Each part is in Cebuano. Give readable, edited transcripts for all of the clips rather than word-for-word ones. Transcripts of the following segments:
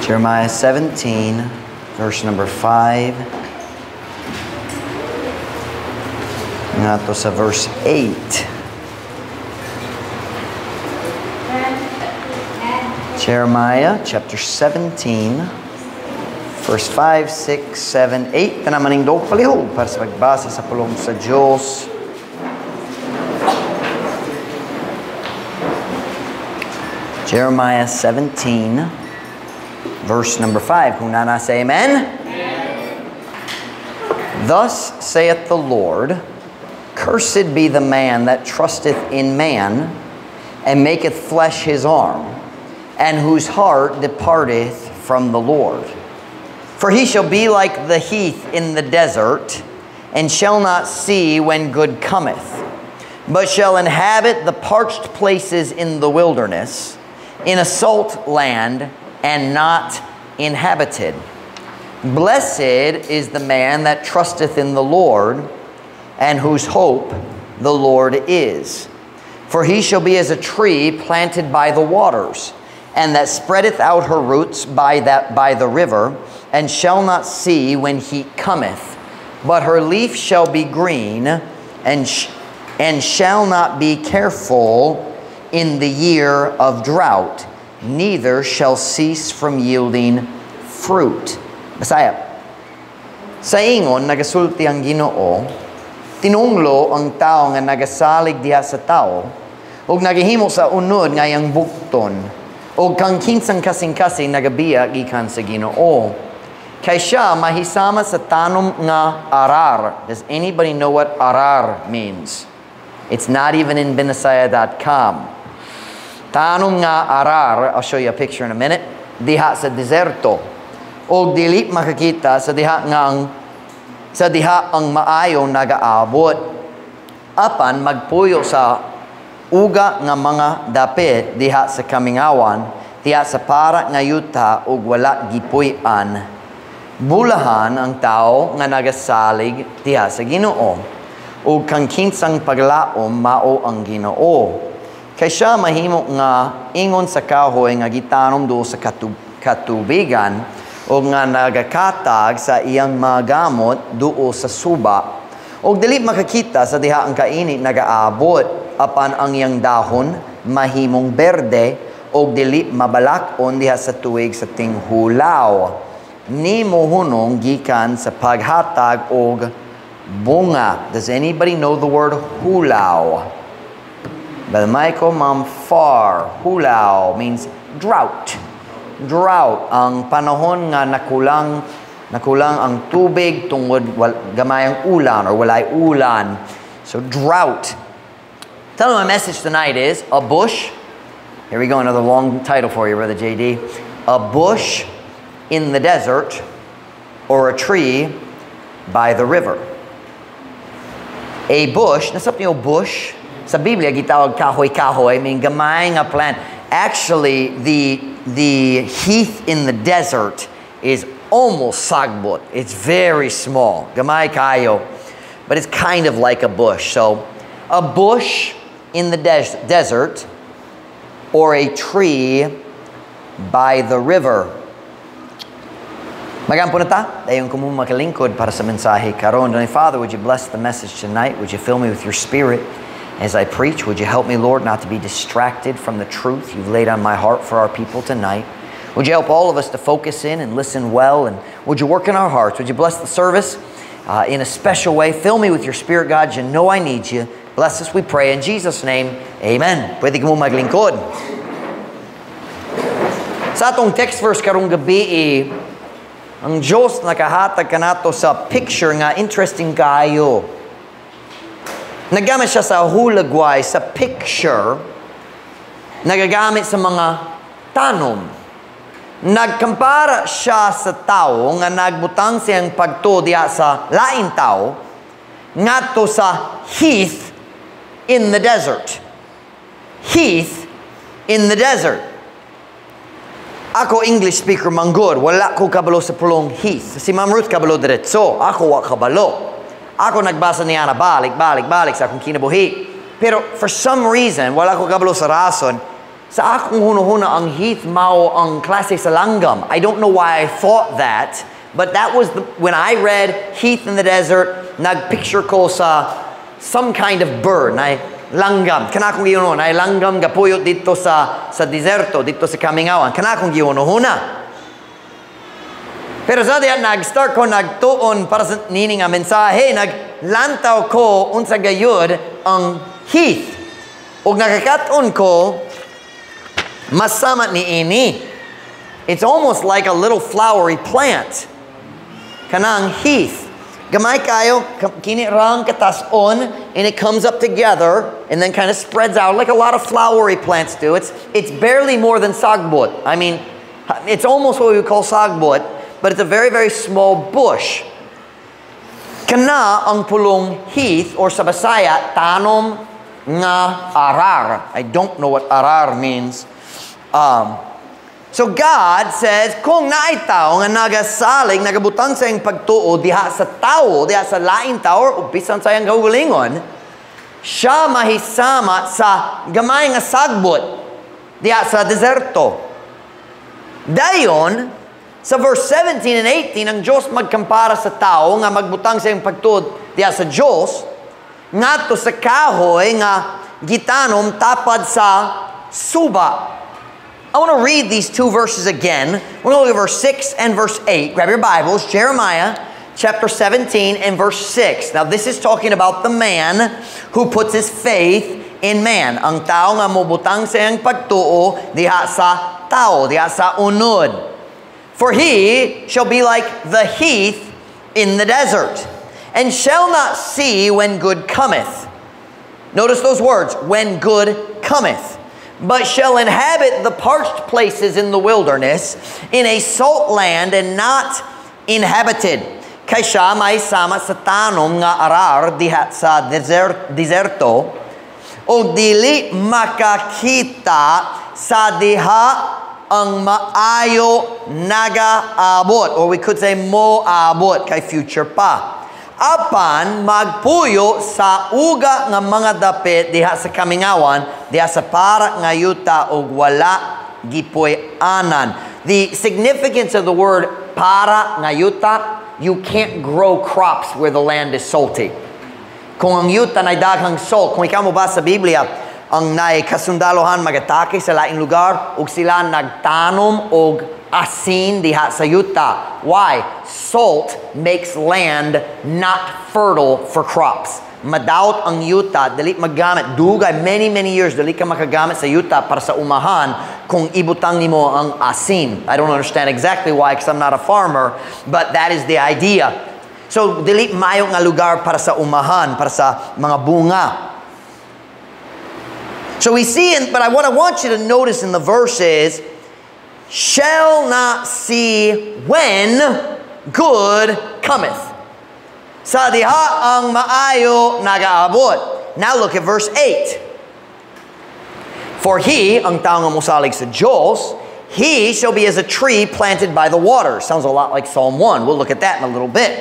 Jeremiah 17, verse number 5. Ngadto sa verse 8. Jeremiah chapter 17, verse 5, 6, 7, 8. Tanan manindog palihog para sa pagbasa sa pulong sa Diyos. Jeremiah 17, verse number 5. Kung naa na, say amen. Amen. Thus saith the Lord, cursed be the man that trusteth in man, and maketh flesh his arm, and whose heart departeth from the Lord. For he shall be like the heath in the desert, and shall not see when good cometh, but shall inhabit the parched places in the wilderness, in a salt land, and not inhabited. Blessed is the man that trusteth in the Lord, and whose hope the Lord is. For he shall be as a tree planted by the waters, and that spreadeth out her roots by the river, and shall not see when heat cometh. But her leaf shall be green, and shall not be careful in the year of drought, neither shall cease from yielding fruit. Bisaya. Sa ingon, nagasulti ang Ginoo, tinunglo ang tao nga nagasalig diha sa tao, ug nagahimo sa unod nga iyang bukton, ug kang kinsang kasing-kasing nagabiya gikan sa Ginoo. Kay siya mahisama sa tanom nga arar. Does anybody know what arar means? It's not even in Binisaya.com. Tanom nga arar, I'll show you a picture in a minute, diha sa deserto. O dili makakita sa diha nga sa diha ang maayo nagaabot. Apan magpuyo sa uga nga mga dapit diha sa kamingawan, diha sa para nga yuta ug wala gipuy-an. Bulahan ang tao nga nagasalig diha sa Ginoo, ug kang kinsang paglaom mao ang Ginoo. Kay siya mahimo nga ingon sa kahoy nga gitanom duol sa katubigan, o nga nagakatag sa iyang magamot duol sa suba. O dili makakita sa diha ang kainit nagaabot, apan ang iyang dahon mahimong berde, o dili mabalak-on diha sa tuig sa tinghulaw. Nimo hunong gikan sa paghatag og bunga. Does anybody know the word hulaw? Brother Michael, Mom Far. Hulaw means drought. Drought, ang panahon nga nakulang ang tubig tungod gamay ang ulan or walay ulan. So drought. Tell them my message tonight is a bush. Here we go, another long title for you, Brother JD. A bush in the desert or a tree by the river. A bush, nasap niyo bush? Sa Biblia, gitawag kahoy-kahoy, mean gamay nga plant. Actually, the heath in the desert is almost sagbot. It's very small. Gamay kayo. But it's kind of like a bush. So, a bush in the desert or a tree by the river. Magampo na ta, dayon ko mo makalingkod para sa mensahe karon. Father, would you bless the message tonight? Would you fill me with your spirit as I preach? Would you help me, Lord, not to be distracted from the truth you've laid on my heart for our people tonight? Would you help all of us to focus in and listen well? And would you work in our hearts? Would you bless the service in a special way? Fill me with your spirit, God. You know I need you. Bless us, we pray. In Jesus' name, amen. Pwede ko mo maglingkod. Sa atong text verse karong gabi, ang Diyos nakahatag kanato sa picture nga interesting kayo. Naggamit siya sa hulagway, sa picture, nagagamit sa mga tanom. Nagkampara siya sa tao nga nagbutang siyang pagtuo diha sa lain tao ngadto sa heath in the desert. Heath in the desert. Ako English speaker manggod, wala ko kabalo sa pulong heath. Si Ma'am Ruth kabalo diretso, ako wa kabalo. Ako nagbasa niya na balik, balik, balik sa akong kinabuhi. Pero for some reason, wala ko kabalo sa rason, Sa akong hunahuna, ang heath mao ang klase sa langgam. I don't know why I thought that, but that was when I read "heath in the desert," nagpicture ko sa some kind of bird, na langgam. Kana akong gihuna, na langgam gapuyo didto sa deserto, didto sa kamingawan. Kana akong gihuna. Pero sa diha nag-start ko nagtuon para sa nini nga mensahe, naglantaw ko unsa gayud ang heath. Ug nakakat-on ko, masama ni ini. It's almost like a little flowery plant. Kanang heath. Gamay kayo, kini rang katason, and it comes up together and then kind of spreads out like a lot of flowery plants do. It's barely more than sagbot. I mean, it's almost what we would call sagbot, but it's a very, very small bush. Kana ang pulong heath or sa Bisaya, tanom nga arar. I don't know what arar means. So God says, kung naay tao nga nagasalig, nagabutang sa iyang pagtuo diha sa tao, diha sa lain tao, o bisan sa iyang kaugalingon, siya mahisama sa gamay nga sagbot diha sa deserto. Dayon, sa verse 17 and 18, ang Diyos magkampara sa tao nga magbutang sa iyang pagtuo diha sa Diyos, ngadto sa kahoy nga gitanom tapad sa suba. I want to read these two verses again. We're going to look at verse 6 and verse 8. Grab your Bibles. Jeremiah chapter 17 and verse 6. Now, this is talking about the man who puts his faith in man. Ang tao nga mobutang sa iyang pagtuo diha sa tao, diha sa unod. "For he shall be like the heath in the desert, and shall not see when good cometh." Notice those words, "when good cometh." "But shall inhabit the parched places in the wilderness, in a salt land and not inhabited." Kay siya mahisama sa tanom nga arar diha sa deserto, o dili makakita sa diha ang maayo nagaabot. Or we could say moabot, kay future pa. Apan magpuyo sa uga nga mga dapit diha sa kamingawan, diha sa para nga yuta og wala gipuy-anan. The significance of the word "para nga yuta," you can't grow crops where the land is salty. Kung ang yuta nay daghang salt, kung ikaw mo ba sa Biblia, ang nay kasundalohan magatake sa laing lugar ug sila nagtanom og asin diha sa yuta. Why? Salt makes land not fertile for crops. Madaot ang yuta, dili magamit. Dugay, many, many years, dili ka makagamit sa yuta para sa umahan kung ibutang nimo ang asin. I don't understand exactly why because I'm not a farmer, but that is the idea. So, dili mayo nga lugar para sa umahan, para sa mga bunga. So we see, but what I want you to notice in the verse is, "shall not see when good cometh." Sa diha ang maayo nagaabot. Now look at verse 8. "For he," ang tao nga mosalig sa Diyos, "he shall be as a tree planted by the water." Sounds a lot like Psalm 1. We'll look at that in a little bit.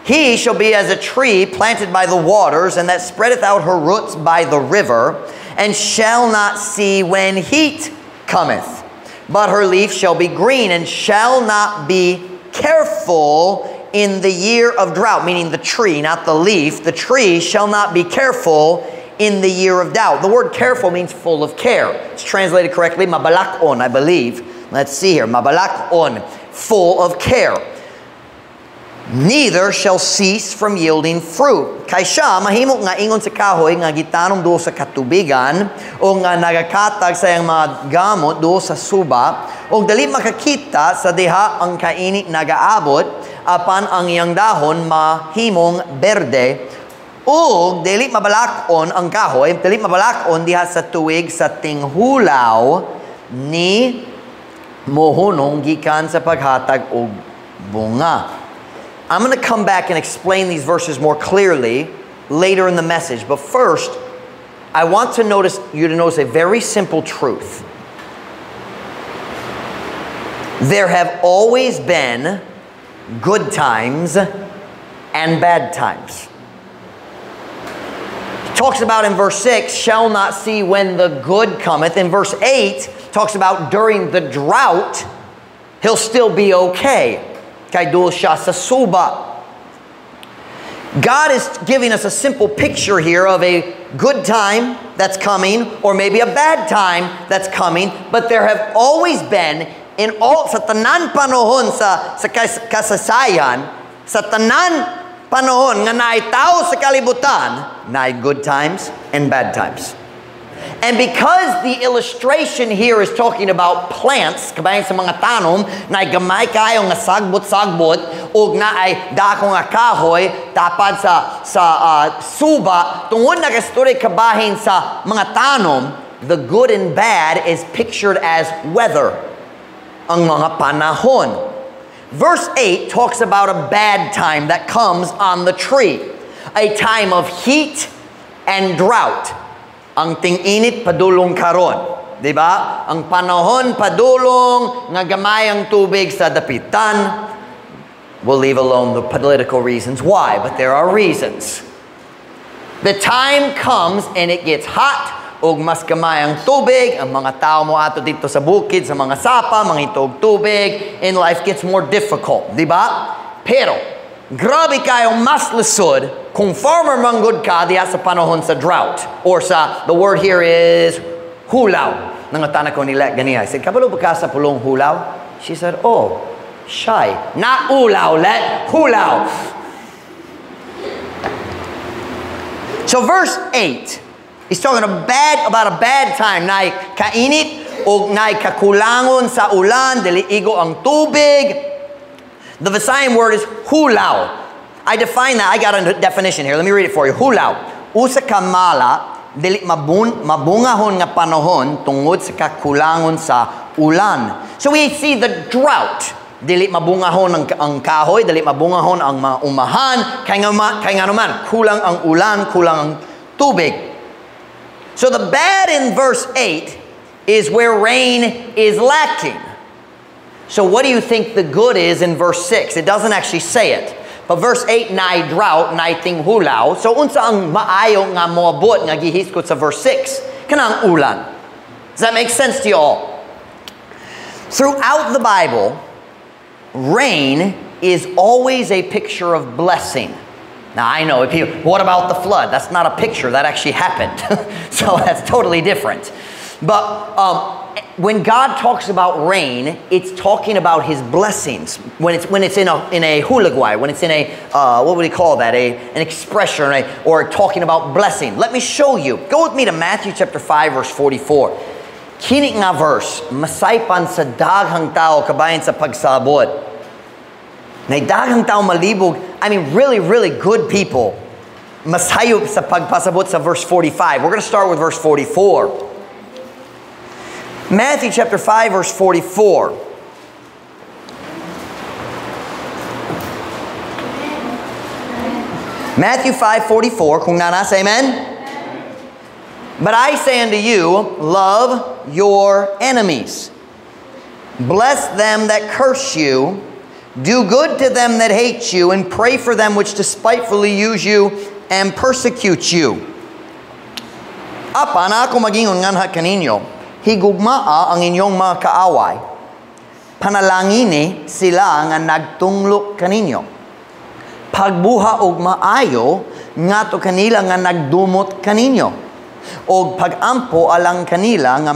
"He shall be as a tree planted by the waters, and that spreadeth out her roots by the river, and shall not see when heat cometh. But her leaf shall be green, and shall not be careful in the year of drought." Meaning the tree, not the leaf. The tree shall not be careful in the year of drought. The word "careful" means full of care. It's translated correctly, mabalak-on, I believe. Let's see here. Mabalak-on, full of care. "Neither shall cease from yielding fruit." Kay siya mahimo nga ingon sa kahoy nga gitanom duol sa katubigan o nga nagakatag sa iyang mga gamot duol sa suba o dali makakita sa diha ang kainit nagaabot, apan ang iyang dahon mahimong berde ug dili mabalak-on ang kahoy, dili mabalak-on diha sa tuig sa tinghulaw ni mohunong gikan sa paghatag og bunga. I'm going to come back and explain these verses more clearly later in the message. But first, I want to notice you to notice a very simple truth. There have always been good times and bad times. Talks about in verse 6, shall not see when the good cometh. In verse 8, talks about during the drought, he'll still be okay. Kay duol siya sa suba. God is giving us a simple picture here of a good time that's coming or maybe a bad time that's coming, but there have always been in all sa tanan panahon sa kasaysayan, sa tanan panahon nga naay tao sa kalibutan, naay good times and bad times. And because the illustration here is talking about plants, kabahin sa mga tanom, na gamay kayo nga sagbot-sagbot, ug naay dako nga kahoy, tapad sa suba, tungod na kasturya kabahin sa mga tanom, the good and bad is pictured as weather, ang mga panahon. Verse 8 talks about a bad time that comes on the tree, a time of heat and drought. Ang ting-init padulong karon, di ba? Ang panahon padulong nga gamay ang tubig sa dapitan. We'll leave alone the political reasons why, but there are reasons. The time comes and it gets hot, ug mas gamay ang tubig, ang mga tao mo ato dito sa bukid, sa mga sapa, mangita og tubig, and life gets more difficult, di ba? Pero, grabe kayo mas lisod kung farmer manggod ka diha sa panahon sa drought or sa, the word here is hulaw. Nangutana ko nila ganiya. I said, "Kabalo ba ka sa pulong hulaw?" She said, "Oh, shy." Not ulaw, let, hulaw. So verse 8, he's talking about a bad time. Naay kainit o naay kakulangon sa ulan, dili igo ang tubig. The Visayan word is hulaw. I define that. I got a definition here. Let me read it for you. Hulaw. Usa ka mala, dili mabungahon nga panahon tungod sa kakulangon sa ulan. So we see the drought. Dili mabungahon ang kahoy, dili mabungahon ang mga umahan, kay nga naman, kulang ang ulan, kulang ang tubig. So the bad in verse 8 is where rain is lacking. So what do you think the good is in verse 6? It doesn't actually say it. But verse 8, naay drought, naay tinghulaw. So unsa ang maayo nga moabot nga gihiskot sa verse 6? Kanang ulan. Does that make sense to you all? Throughout the Bible, rain is always a picture of blessing. Now I know, if you, what about the flood? That's not a picture, that actually happened. So that's totally different. But when God talks about rain, it's talking about His blessings. When it's in a hulagway, when it's in a, what would he call that? An expression or talking about blessing. Let me show you. Go with me to Matthew chapter 5, verse 44. Kini nga verse, masaypan sa daghang tao kabahin sa pagsabot. Na daghang tao malibog, I mean really, really good people, masayop sa pagpasabot sa verse 45. We're going to start with verse 44. Matthew chapter 5, verse 44. Matthew 5:44, kung nanas, amen? But I say unto you, love your enemies. Bless them that curse you. Do good to them that hate you, and pray for them which despitefully use you and persecute you. Apan ako magingon nganha kaninyo, higugmaa ang inyong mga kaaway. Panalangini sila nga nagtunglok kaninyo. Pagbuha og maayo ngadto kanila nga nagdumot kaninyo. Og pagampo alang kanila nga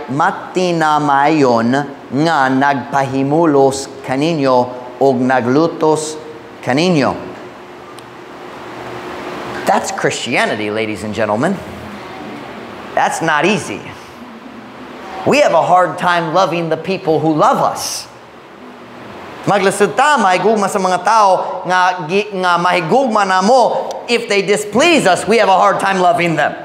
matinamayon nga nagpahimulos kaninyo og naglutos kaninyo. That's Christianity, ladies and gentlemen. That's not easy. We have a hard time loving the people who love us. Maglisod ta, mahigugma sa mga tao nga mahigugma na mo. If they displease us, we have a hard time loving them.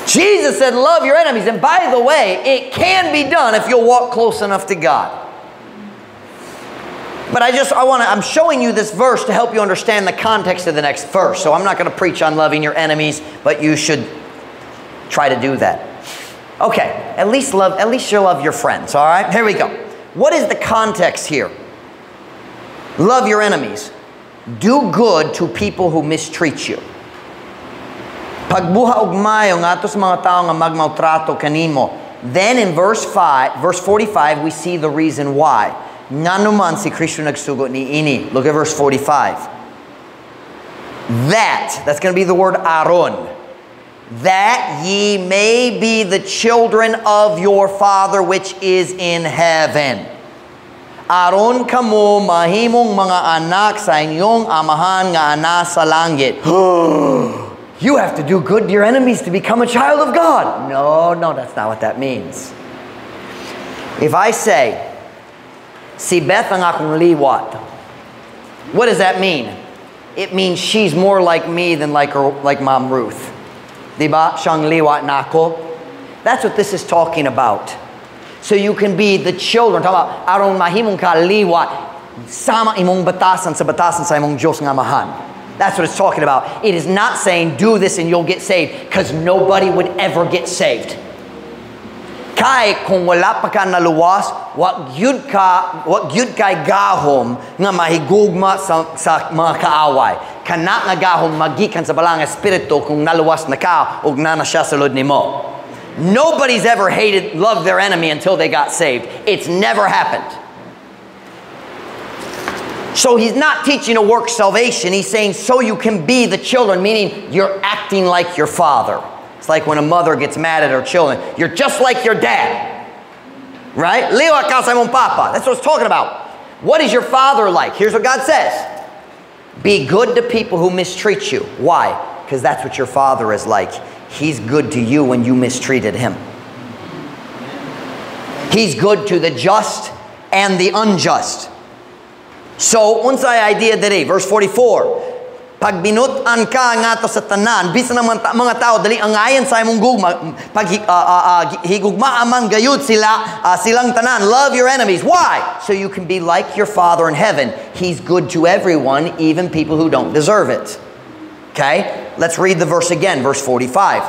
Jesus said, love your enemies. And by the way, it can be done if you'll walk close enough to God. But I'm showing you this verse to help you understand the context of the next verse. So I'm not going to preach on loving your enemies, but you should try to do that. Okay, at least you love your friends, all right? Here we go. What is the context here? Love your enemies. Do good to people who mistreat you. Pagbuhat og maayo ngadto sa mga tao nga magmaltrato kanimo. Then in verse 5, verse 45, we see the reason why. Ngano man si Kristo nagsugot niini. Look at verse 45. That's going to be the word "aron." "That ye may be the children of your Father which is in heaven." Aron kamo mahimong mga anak sa inyong amahan nga nasa langit. You have to do good to your enemies to become a child of God. No, that's not what that means. If I say, "Si Beth ang akong liwat," what does that mean? It means she's more like me than like Mom Ruth. Diba? Siyang liwat nako. That's what this is talking about. So you can be the children. Talking about aron mahimong ka liwat sama imong batasan sa batasan sa imong Diyos nga Amahan. That's what it's talking about. It is not saying do this and you'll get saved, because nobody would ever get saved. Kay kung wala pa ka naluwas, wa gyud kay gahom nga mahigugma sa mga kaaway. Kana nga gahom magikan sa Balaang Espiritu kung naluwas na ka ug naa na siya sa sulod nimo. Nobody's ever hated, loved their enemy until they got saved. It's never happened. So he's not teaching a work salvation. He's saying so you can be the children, meaning you're acting like your father. It's like when a mother gets mad at her children. "You're just like your dad." Right? Liwat ka sa imong papa. That's what it's talking about. What is your father like? Here's what God says. Be good to people who mistreat you. Why? Because that's what your father is like. He's good to you when you mistreated him. He's good to the just and the unjust. So, unsay idea diri? Verse 44. Pag binut-an ka ngadto sa tanan, bisan ang mga tao dili angayan sa imong gugma, pag higugmaa man gayud sila silang tanan, love your enemies. Why? So you can be like your Father in heaven. He's good to everyone, even people who don't deserve it. Okay? Let's read the verse again, verse 45.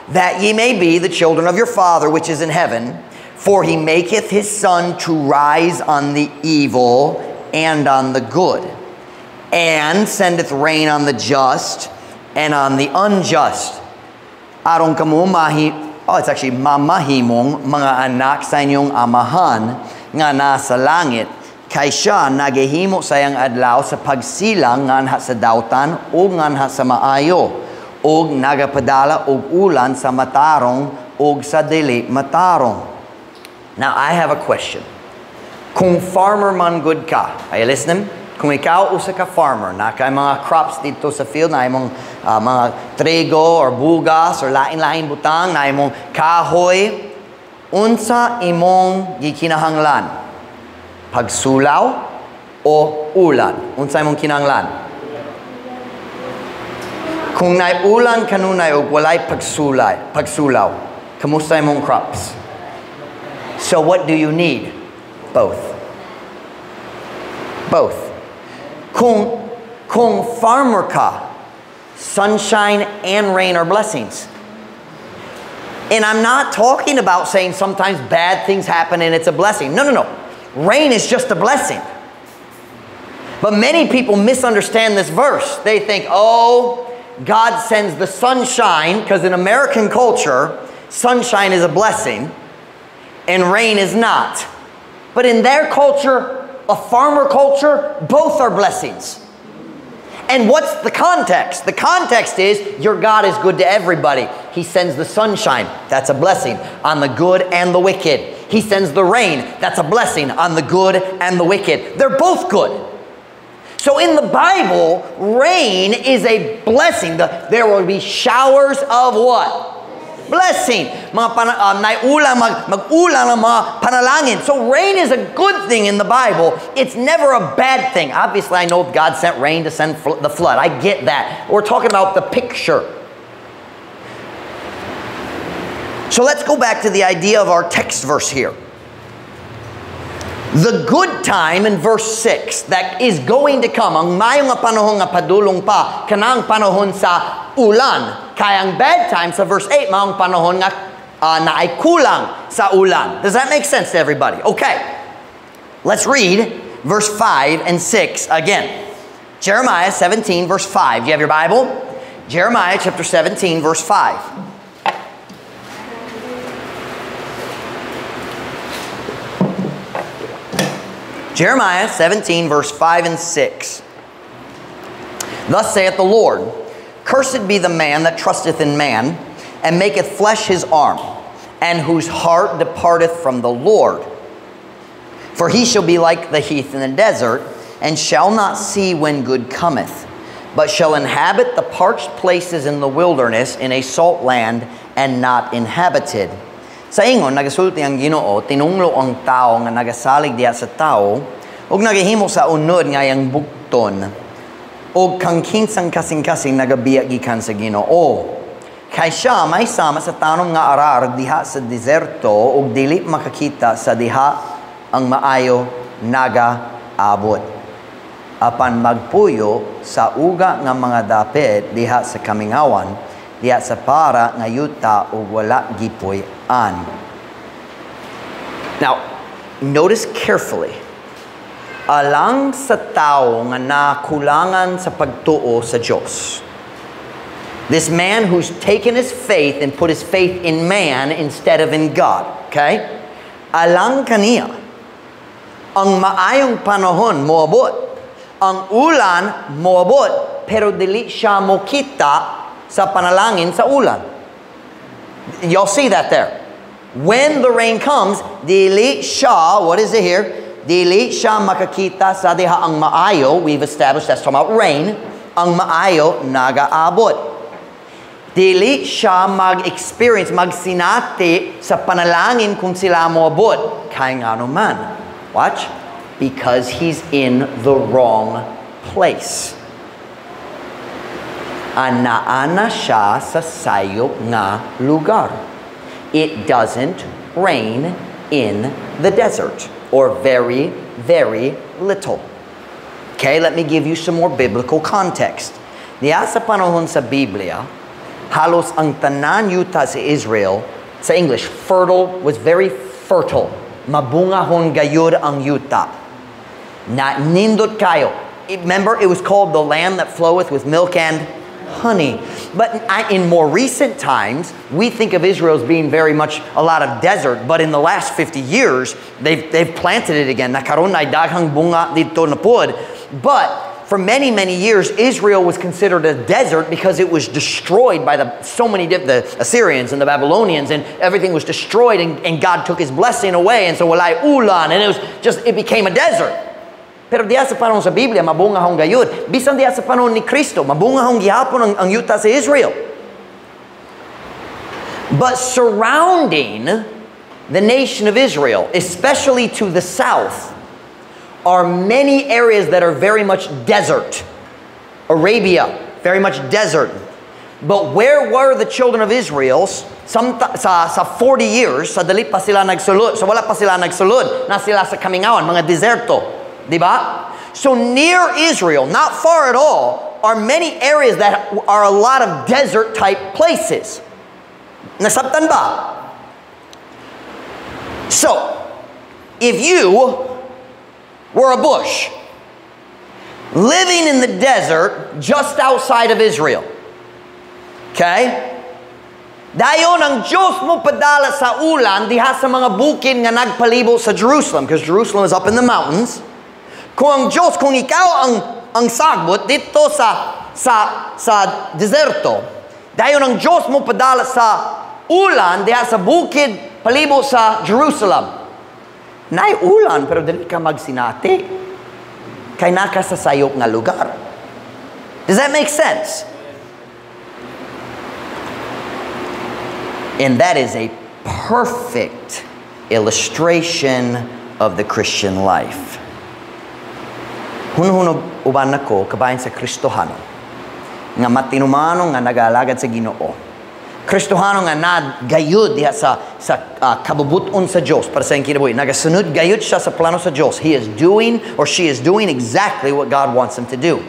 "That ye may be the children of your Father which is in heaven, for he maketh his sun to rise on the evil and on the good, and sendeth rain on the just and on the unjust." Aron kamo mahi, oh, it's actually mamahimong mga anak sa inyong amahan nga nasa langit, kay siya nagahimo sa iyang adlaw sa pagsilang nganha sa dautan ug nganha sa maayo, ug nagapadala og ulan sa matarong ug sa dili matarong. Now I have a question. Kung farmer man gud ka, are you listening? Kung ikaw usa ka farmer, naa kay mga crops didto sa field, naa imong mga trigo or bugas or lain-lain butang, naa imong kahoy, unsa imong gikinahanglan? Pagsulaw o ulan? Unsa imong kinahanglan? Kung naay ulan kanunay ug walay pagsulaw, kamusta imong crops? So what do you need? Both. Both. Kung farmer ka, sunshine and rain are blessings. And I'm not talking about saying sometimes bad things happen and it's a blessing. No. Rain is just a blessing. But many people misunderstand this verse. They think, "Oh, God sends the sunshine," because in American culture, sunshine is a blessing and rain is not. But in their culture, a farmer culture, both are blessings. And what's the context? The context is your God is good to everybody. He sends the sunshine. That's a blessing on the good and the wicked. He sends the rain. That's a blessing on the good and the wicked. They're both good. So in the Bible, rain is a blessing. There will be showers of what? Blessing. Mga naiulan, mag-ulan ang mga panalangin. So rain is a good thing in the Bible. It's never a bad thing. Obviously, I know God sent rain to send the flood. I get that. We're talking about the picture. So let's go back to the idea of our text verse here. The good time in verse 6 that is going to come, ang maayong nga panahon nga padulong pa, kanang panahon sa ulan. Kay ang bad time sa verse 8, maong panahon nga naay kulang sa ulan. Does that make sense to everybody? Okay. Let's read verse 5 and 6 again. Jeremiah 17, verse 5. Do you have your Bible? Jeremiah chapter 17, verse 5. Jeremiah 17, verse 5 and 6. Thus saith the Lord, cursed be the man that trusteth in man, and maketh flesh his arm, and whose heart departeth from the Lord. For he shall be like the heath in the desert, and shall not see when good cometh, but shall inhabit the parched places in the wilderness, in a salt land, and not inhabited. Sa ingon, nagasulti ang Ginoo, tinunglo ang tao nga nagasalig diha sa tao, ug nagahimo sa unod nga iyang bukton, ug kang kinsang kasing-kasing nagabiya gikan sa Ginoo. Kay siya may sama sa tanom nga arar diha sa deserto, ug dili makakita sa diha ang maayo nagaabot. Apan magpuyo sa uga nga mga dapit diha sa kamingawan, diha sa para nga yuta ug wala gipuy-an. Now, notice carefully. Alang sa tao nga nakulangan sa pagtuo sa Diyos. This man who's taken his faith and put his faith in man instead of in God. Okay? Alang kaniya, ang maayong panahon moabot, ang ulan moabot, pero dili siya mokita sa panalangin sa ulan. Y'all see that there? When the rain comes, dili siya, what is it here? Dili siya makakita sa diha ang maayo. We've established that's talking about rain. Ang maayo nagaabot. Dili siya mag-experience, magsinati sa panalangin kung sila moabot. Kaya nga naman. Watch. Because he's in the wrong place. Anaana siya sa sayop nga lugar. It doesn't rain in the desert, or very, very little. Okay, let me give you some more biblical context. Niya sa panahon sa Biblia, halos ang tanan yuta sa Israel, sa English, fertile, was very fertile. Mabungahon gayud ang yuta. Na nindot kayo. Remember, it was called the land that floweth with milk and honey. But in more recent times, we think of Israel as being very much a lot of desert. But in the last 50 years, they've planted it again. Nakaron ay daghang bunga dito na pod. But for many, many years, Israel was considered a desert because it was destroyed by the Assyrians and the Babylonians, and everything was destroyed, and God took His blessing away, and so walay ulan, and it became a desert. Pero diya sa panahon sa Biblia, mabungahong gayud. Bisan diya sa panahon ni Kristo, mabungahong gihapon ang yuta sa Israel. But surrounding the nation of Israel, especially to the south, are many areas that are very much desert. Arabia, very much desert. But where were the children of Israel sa 40 years, sa dali pa sila nagsulod, sa wala pa sila nagsulod, na sila sa kamingawan, mga deserto. Diba? So near Israel, not far at all, are many areas that are a lot of desert type places. Nasabtan ba? So, if you were a bush living in the desert just outside of Israel, okay? Dayon ang Diyos mo padala sa ulan diha sa mga bukid nga nagpalibo sa Jerusalem, because Jerusalem is up in the mountains. Kung ang Diyos, kung ikaw ang sagbot dito sa deserto, dayon ang Diyos mo padala sa ulan diha sa bukid palibo sa Jerusalem. Nay ulan pero dili ka magsinati kay naka sa sayop nga lugar. Does that make sense? And that is a perfect illustration of the Christian life. Hunhunog uban nako kabahin sa Kristohano nga matinumano nga nag-alagad sa Ginoo. Kristohano nga nagayud diha sa kabubuton sa Dios para sa iyang kinabuhi. Nagasunod gayud siya sa plano sa Dios. He is doing or she is doing exactly what God wants him to do.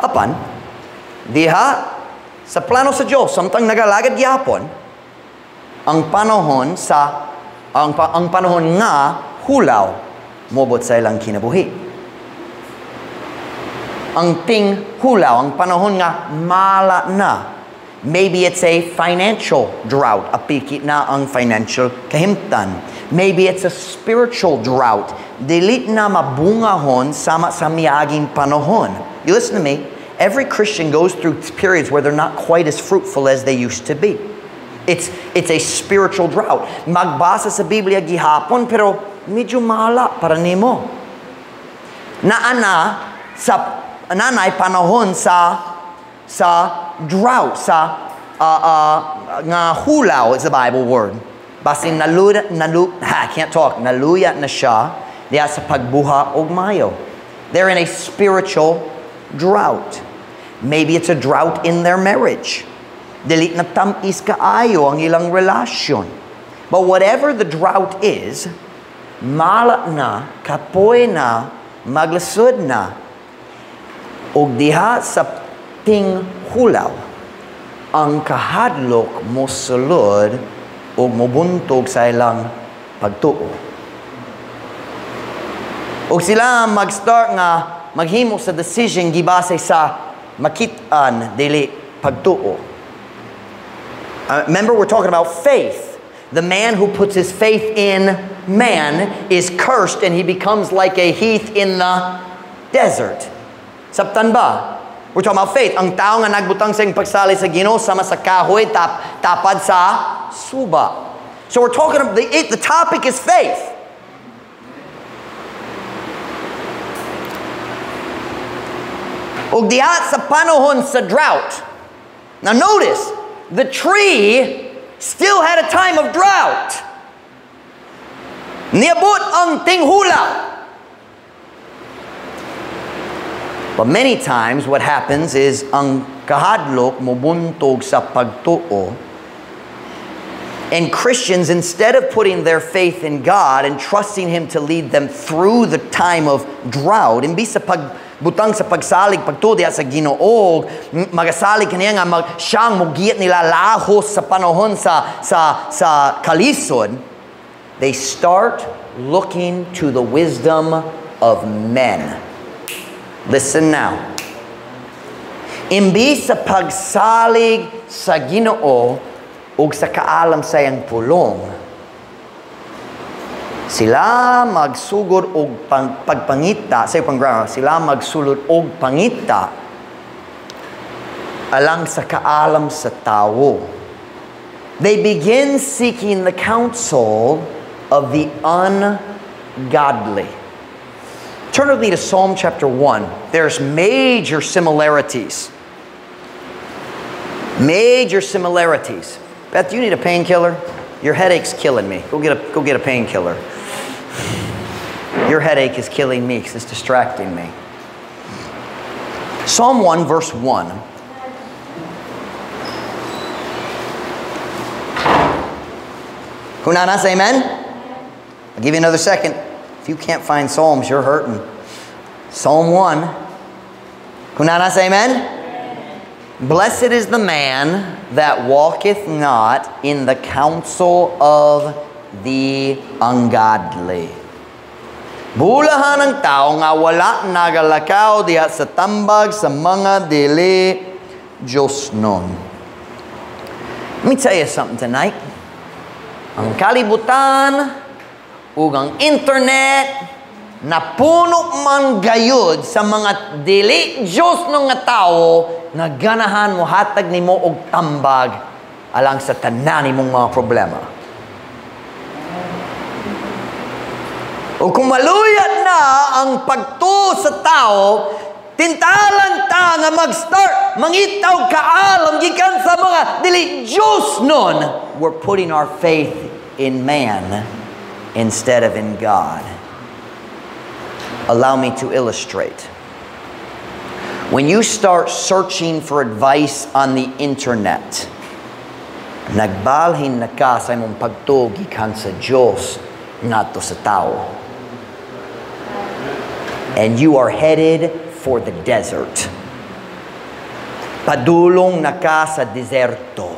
Apan diha sa plano sa Dios samtang nagalagad gihapon ang panahon sa ang panahon nga hulaw mobot sa ilang kinabuhi. Ang ting-hulaw, ang panahon nga mala na. Maybe it's a financial drought. Apiki na ang financial kahimtan. Maybe it's a spiritual drought. Dili na mabungahon sama sa miaging panahon. You listen to me. Every Christian goes through periods where they're not quite as fruitful as they used to be. It's a spiritual drought. Magbasa sa Biblia gihapon pero medyo mala para nimo. Naana sa nanay panahon sa drought, sa nga hulaw is the Bible word. Basin nalu, nalu, I can't talk, naluya na siya diya sa pagbuha og mayo. They're in a spiritual drought. Maybe it's a drought in their marriage. Dili na tam-is kaayo ang ilang relasyon. But whatever the drought is, mala na, kapoy na, maglasud na, og diha sa tinghulaw, ang kahadlok mosulod og mobuntog sa ilang pagtuo. Og sila mag-start nga maghimo sa decision gibase sa makit-an dili pagtuo. Remember, we're talking about faith. The man who puts his faith in man is cursed and he becomes like a heath in the desert. Sabtan ba? We're talking about faith. Ang tao nga nagbutang sa iyang pagsalig sa Ginoo sama sa kahoy tapad sa suba. So we're talking about the topic is faith. Og diha sa panahon sa drought. Now notice, the tree still had a time of drought. Niabot ang tinghula. But many times what happens is ang kahadlok mobuntog sa pagtuo. And Christians, instead of putting their faith in God and trusting Him to lead them through the time of drought, imbis sa pagbutang sa pagsalig, pagtuo diha sa Ginoo, magasalig kaniya nga siyang mugiyat nila lahos sa panahon sa kalisod, they start looking to the wisdom of men. Listen now. Imbis sa pagsalig sa Ginoo ug sa kaalam sa iyang pulong, sila magsugod og pagpangita, sa iyang grammar, sila magsulod og pangita alang sa kaalam sa tawo. They begin seeking the counsel of the ungodly. Turn with me to Psalm chapter 1. There's major similarities. Major similarities. Beth, do you need a painkiller? Your headache's killing me. Go get a painkiller. Your headache is killing me because it's distracting me. Psalm 1, verse 1. Kunanas, amen? I'll give you another second. If you can't find Psalms, you're hurting. Psalm 1. Kunanas, amen? Blessed is the man that walketh not in the counsel of the ungodly. Bulahan ang tao nga wala nagalakaw diha sa tambag sa mga dili Diyos nun. Let me tell you something tonight. Ang kalibutan ug ang internet napuno man gayud sa mga dili Diyos nung nga tao nga ganahan mo hatag nimo og tambag alang sa tanan nimong mga problema. O kung maluyat na ang pagtuo sa tao, tintalan ta nga mag-start mangitaw kaalam gikan sa mga dili Diyos nun. We're putting our faith in man instead of in God. Allow me to illustrate. When you start searching for advice on the internet, nagbalhin na ka sa imong pagtuo gikan sa Diyos ngadto sa tao. And you are headed for the desert. Padulong na ka sa deserto.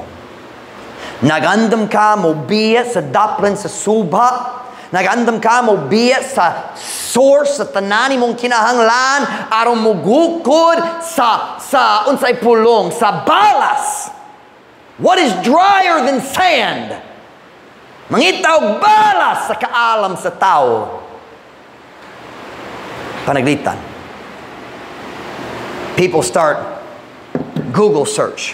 Nagandam ka mo biya sa daplan sa suba. Nagandam ka mo biya sa source sa tanan imong kinahanglan aron mugukod sa unsay pulong, sa balas. What is drier than sand? Mangita og balas sa kaalam sa tao. Panaglitan. People start Google search.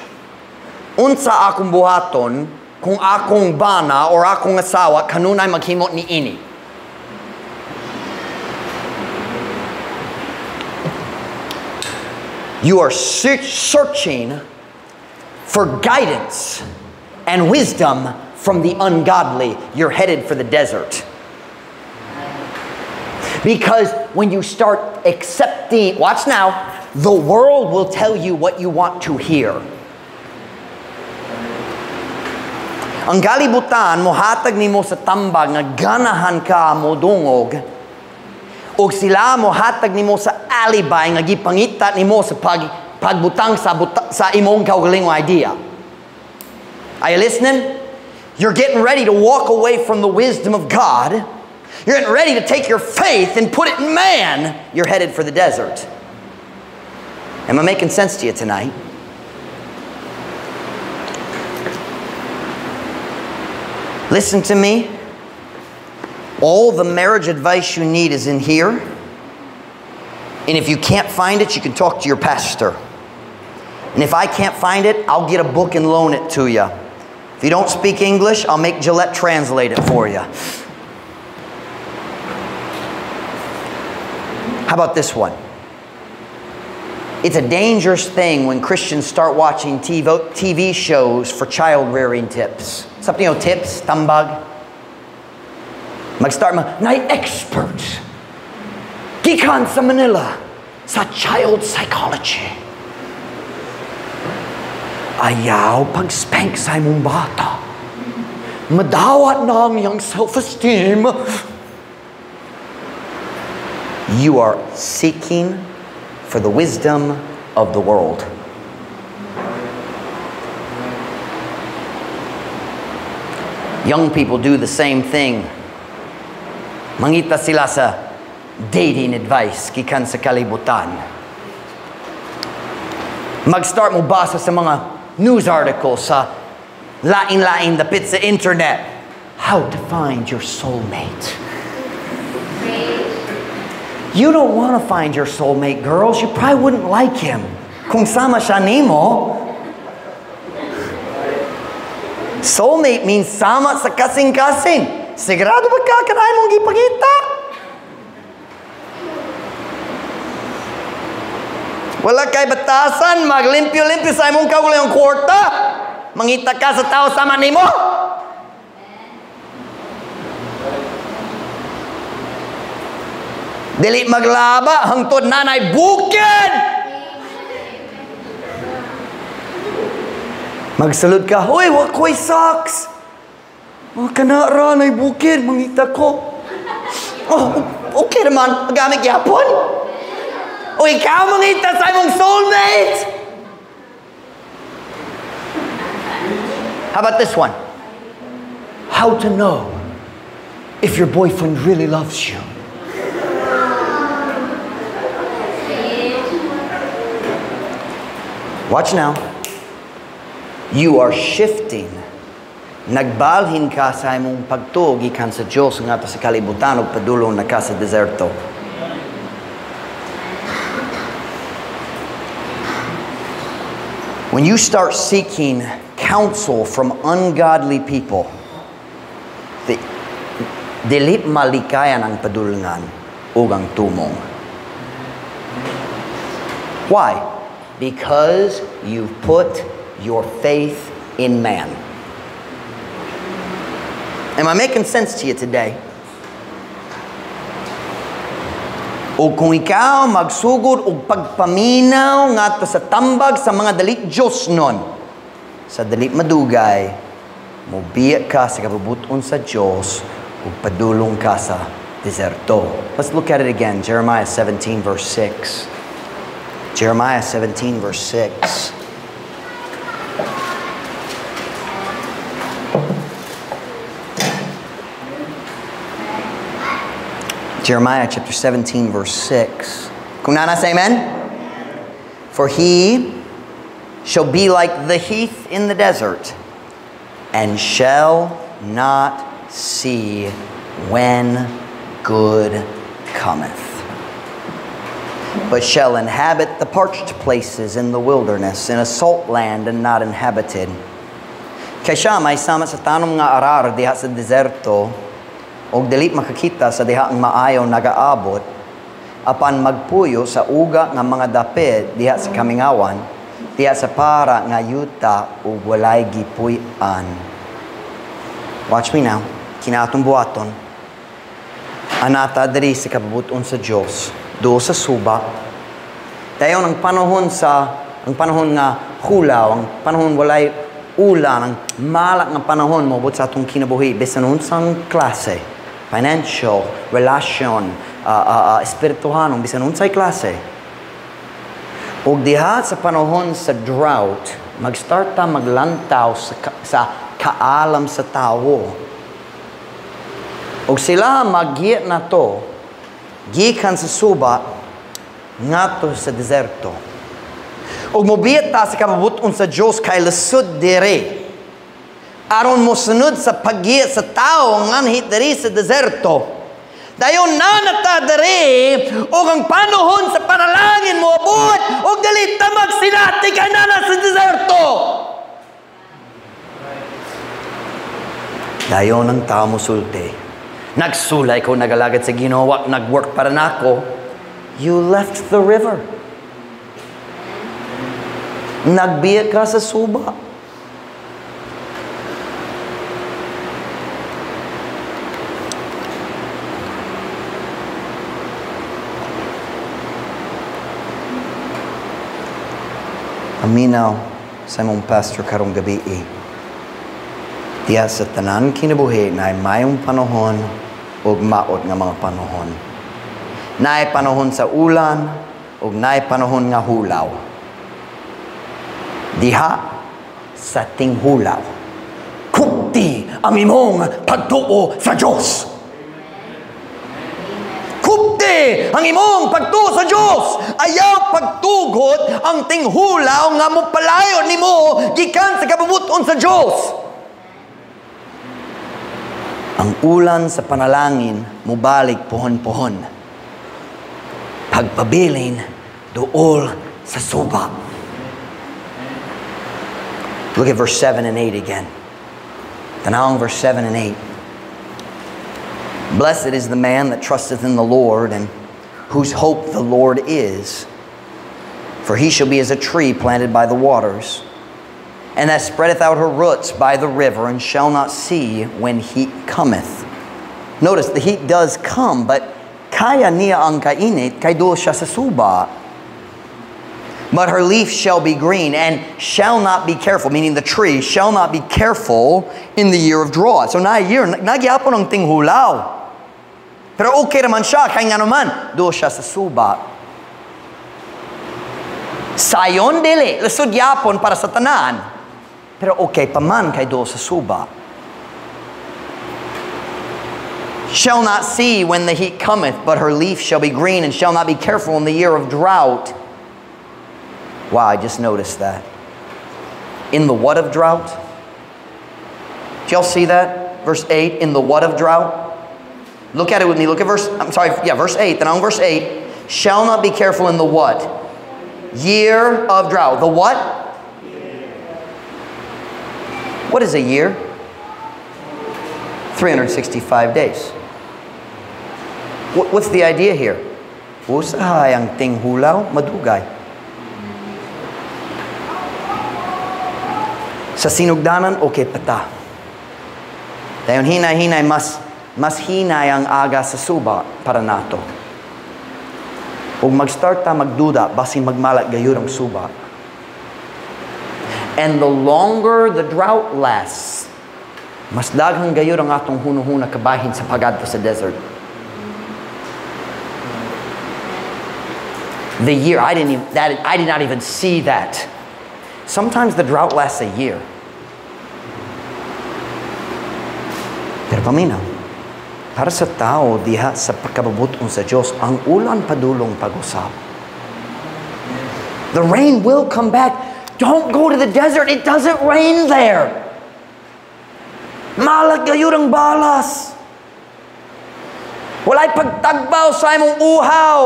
Unsa akong buhaton kung akong bana or akong asawa kanunay maghimo ni ini? You are searching for guidance and wisdom from the ungodly. You're headed for the desert. Because when you start accepting, watch now, the world will tell you what you want to hear. Ang kalibutan, mohatag nimo sa tambag nga ganahan ka modungog, og sila mohatag nimo sa alibi nga gipangita nimo sa pagbutang sa imong kaugalingong idea. Are you listening? You're getting ready to walk away from the wisdom of God. You're getting ready to take your faith and put it in man. You're headed for the desert. Am I making sense to you tonight? Listen to me. All the marriage advice you need is in here. And if you can't find it, you can talk to your pastor. And if I can't find it, I'll get a book and loan it to you. If you don't speak English, I'll make Gillette translate it for you. How about this one? It's a dangerous thing when Christians start watching TV shows for child rearing tips. Something, you know, tips, tambag. Mag-start na expert. Gikan sa Manila sa child psychology. Ayaw pag-spank sa imong bata. Madawat na ang iyang self-esteem. You are seeking for the wisdom of the world. Young people do the same thing. Mangita sila sa dating advice gikan sa kalibutan. Mag-start mo basa sa mga news articles sa lain-lain dapit sa internet. How to find your soulmate. You don't want to find your soulmate, girls. You probably wouldn't like him. Kung sama siya nimo. Soulmate means sama sa kasing-kasing. Sigurado ba ka kanay mong gipangita? Wala kay batasan, maglimpyo-limpyo sa imong kaugalingong kwarta. Mangita ka sa tao sama nimo. Dili maglaba hangtod nanay bukid. Magsalud ka, uy, wa ko'y socks. Oh, kana ra nay bukid, mangita ko. Oh, okay naman, magamit gyapon. O ikaw mangita sa imong soulmate. How about this one? How to know if your boyfriend really loves you. Watch now. You are shifting. Nagbalhin ka sa imong pagtuo gikan sa Dios ngadto sa kalibutan ug padulong na ka sa deserto. When you start seeking counsel from ungodly people, dili malikayan ang padulngan ug ang tumong. Why? Because you've put your faith in man. Am I making sense to you today? O kung ikaw magsugod og pagpaminaw ngadto sa tambag sa mga dali Diyos nun, sa dali madugay, mobiya ka sa kabubuton sa Diyos ug padulong ka sa deserto. Let's look at it again. Jeremiah 17 verse 6. Jeremiah 17 verse 6. Jeremiah chapter 17, verse 6. Kung naa na, say amen. For he shall be like the heath in the desert, and shall not see when good cometh, but shall inhabit the parched places in the wilderness, in a salt land and not inhabited. Kay siya may sama sa tanom nga arar diha sa deserto, og dili makakita sa diha ang maayo nagaabot, apan magpuyo sa uga nga mga dapit diha sa kamingawan, diha sa para nga yuta ug walay gipuy-an. Watch me now. Kinatong buhaton. Anata diri sa kabubuton sa Dios, duol sa suba. Dayon ang panahon sa ang panahon nga hulaw, ang panahon walay ulan, ang malak nga panahon moabot sa atong kinabuhi bisan unsang klase, financial, relasyon, espirituhanon, bisan unsay klase. Ug diha sa panahon sa drought, mag-start ta maglantaw sa kaalam sa tawo. Ug sila maggiit na to, gikan sa suba, ngadto sa deserto. Ug mobiyat ta sa kabubuton sa Dios kay lisod diri. Aron mosunod sa paggiit sa tawo nganhi diri sa deserto. Dayon nanata diri ug ang panahon sa panalangin moabot ug dili ta magsinati kay nana sa deserto. Dayon ang tao mosulti. Nagsulay ko nagalagad sa Ginoo, nagwork para nako. You left the river. Nagbiya ka sa suba. Aminaw sa imong pastor karong gabi. Diya sa tanan kinabuhi na mayong panahon ug maot nga mga panahon. Naay panahon sa ulan ug naay panahon nga hulaw. Diha sa tinghulaw, kupti ang imong pagtuo sa Dios. Kupti ang imong pagtuo sa Dios. Ayaw pagtugot ang tinghulaw nga mopalayo nimo gikan sa kabubuton sa Dios. Ang ulan sa panalangin mobalik pohon-pohon. Pagpabilin duol sa suba. Look at verse 7 and 8 again. Tanawang verse 7 and 8. Blessed is the man that trusteth in the Lord, and whose hope the Lord is. For he shall be as a tree planted by the waters, and that spreadeth out her roots by the river, and shall not see when heat cometh. Notice, the heat does come, but kaya niya ang kainit, kay duol siya sa suba. But her leaf shall be green, and shall not be careful, meaning the tree shall not be careful in the year of drought. So na year, nagyapon ang tinghulaw. Pero okay naman siya, kaya nga naman, duol siya sa suba. Sayon dili, lisod yapon para sa tanan. Pero okay pa man kay duol sa suba. Shall not see when the heat cometh, but her leaf shall be green, and shall not be careful in the year of drought. Wow, I just noticed that. In the what of drought? Did y'all see that? Verse 8, in the what of drought? Look at it with me. Look at verse, verse 8. Then on verse 8, shall not be careful in the what? Year of drought. The what? What is a year? 365 days. What's the idea here? Usahay ang tinghulaw, madugay. Sa sinugdanan, okay pata. Dayon hinay-hinay, mas hinay ang aga sa suba para nato. Ug mag-start ta magduda, basin magmalat gayud ang suba. And the longer the drought lasts, mas daghang gayud ang atong hunuhuna kabahin sa pagadto sa desert. The year, I did not even see that. Sometimes the drought lasts a year. Pero paminaw. Para sa tao diha sa pagkabubuton sa Diyos, ang ulan padulong pag-usab. The rain will come back. Don't go to the desert. It doesn't rain there. Malat gayud ang balas. Walay pagtagbaw sa imong uhaw.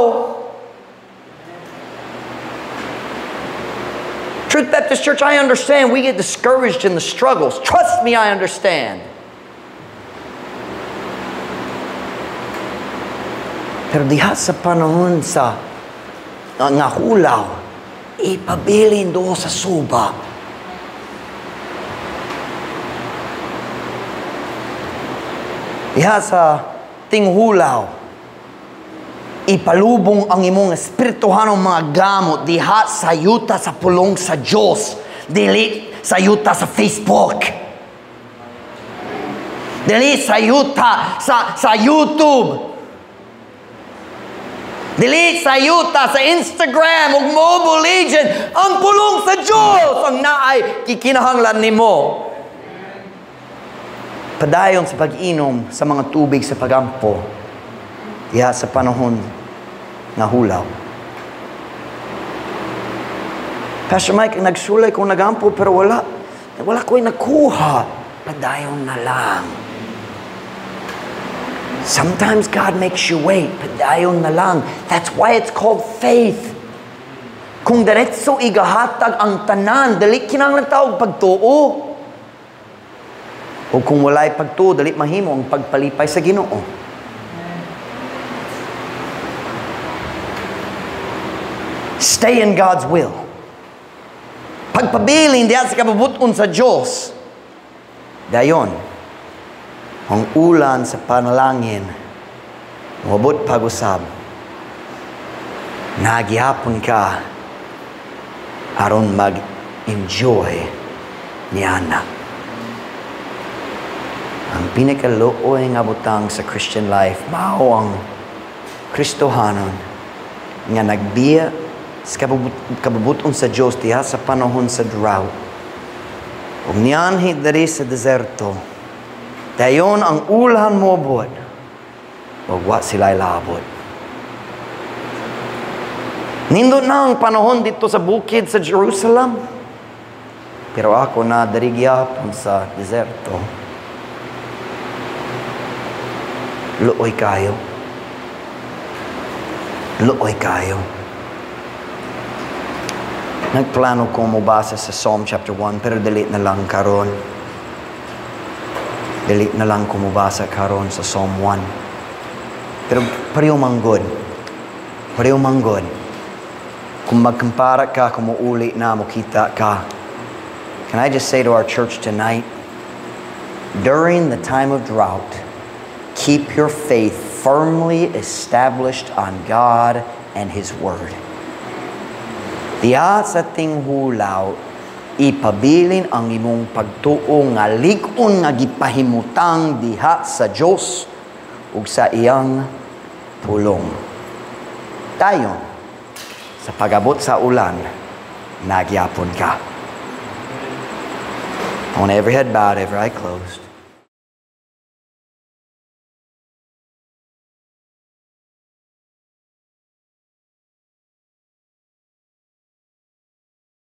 Truth Baptist Church, I understand we get discouraged in the struggles. Trust me, I understand. Pero diha sa panahon sa nga hulaw, ipabilin do sa suba. Diha sa tinghulaw, ipalubong ang imong espirituhanong mga gamot diha sa yuta sa pulong sa Diyos, dili sa yuta sa Facebook, dili sa yuta sa YouTube, dili sa yuta sa Instagram ug Mobile Legend. Ang pulong sa Diyos ang naay kikinahanglan nimo. Padayon sa pag-inom sa mga tubig sa pagampo diha sa panahon nga hulaw. Pastor Mike, nagsulay ko nagampo pero wala ko'y nakuha. Padayon na lang. Sometimes God makes you wait. Padayon na lang. That's why it's called faith. Kung diretso igahatag ang tanan, dali kinahanglan tawag pagtuo. O kung walay pagtuo, dali mahimo ang pagpalipay sa Ginoo. Stay in God's will. Pagpabilin diha sa kabubuton sa Diyos. Dayon, ang ulan sa panalangin, moabot pag-usab. Nagyapon ka aron mag-enjoy niana. Ang pinakaluoy nga butang sa Christian life, mao ang Kristohanon nga nagbiya sa kabubuton sa Diyos diha sa panahon sa drought. Ug nianhi diri sa deserto, dayon ang ulan moabot, ug wa sila'y labot. Nindot na ang panahon dito sa bukid sa Jerusalem, pero ako na diri gyapon sa deserto. Luoy kayo. Luoy kayo. Nagplano ko mobasa sa Psalm chapter 1, pero delete na lang karon. Delete na lang ko mobasa karon sa Psalm 1. Pero pareho manggod. Pareho manggod. Kung magkumpara ka, kung muuli na, mukita ka. Can I just say to our church tonight, during the time of drought, keep your faith firmly established on God and His Word. Diha sa tinghulaw, ipabilin ang imong pagtuo nga lig-on nga gipahimutang diha sa Dios ug sa iyang pulong. Dayon, sa pag-abot sa ulan, nagyapon ka. I want every head bowed, every eye closed.